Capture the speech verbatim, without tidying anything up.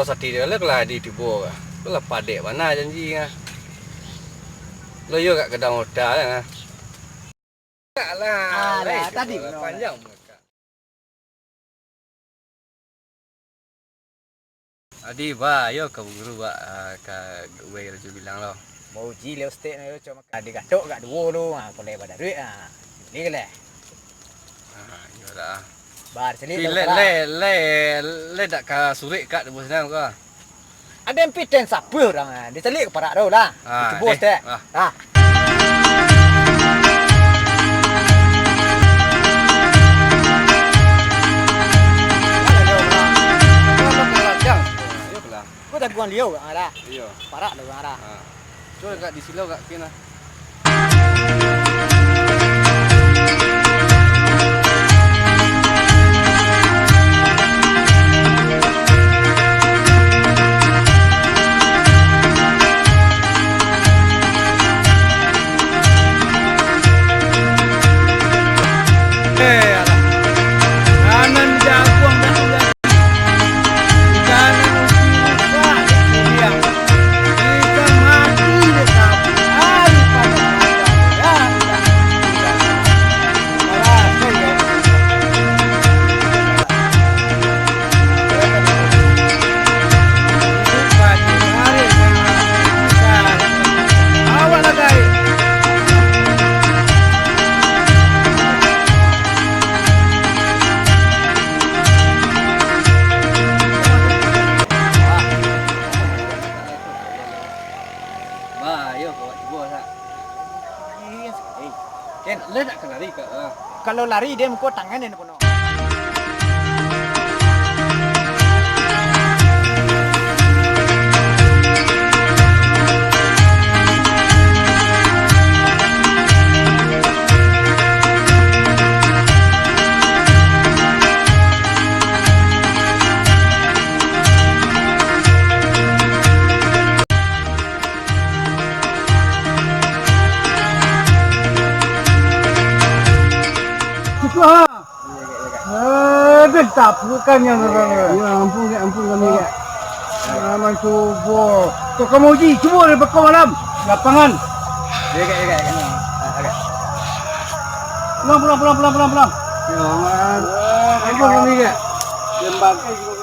Sati dia lah, kalau adi tibo ka. Lah padek bana janji ka. Lo yo ka gadang hotel ka. Alah, alah, tadi lah. Panjang muka. Adi, ba, yo ka baguru, ba, ah, ka uwai rajo bilang lo. Mau uji le ustek na yo, cuma adi gatok gak duo lo, ha, kolek badaruik, ha. Bali ka le. Ah, iyo lah. Ba, salik le, le, le, le dak ka surek kak di bos nang ka. Ado M P ten sapu urang, ah, dicaliak ka parak tu lah. Ah, dicubo deh. Stek. Ah. Ah. Ko taguang liau ka lah. Iyo. Parak tu ka lah. Ah. Cubo agak di silau agak kin lah. Eh, alah. Kanan jaguang dan Bah, ayo, kawak tigo sa. Ken, le nak ka lari ka? Kalau lari, dia muko tangan dia nak bunuh. Cukup, ha? Eh, dah tak perlukan yang orang. Ya, ampun, Kak, ampun kami, Kak. Aman subuh. Kau kamu uji, cuba dari bekau malam. Lapangan. Ya, Kak, ya, Kak, ya, Kak. Ah, Kak. Pulang, pulang, pulang, pulang, pulang, pulang. Ya, aman. Ampun kami, Kak. Lembaga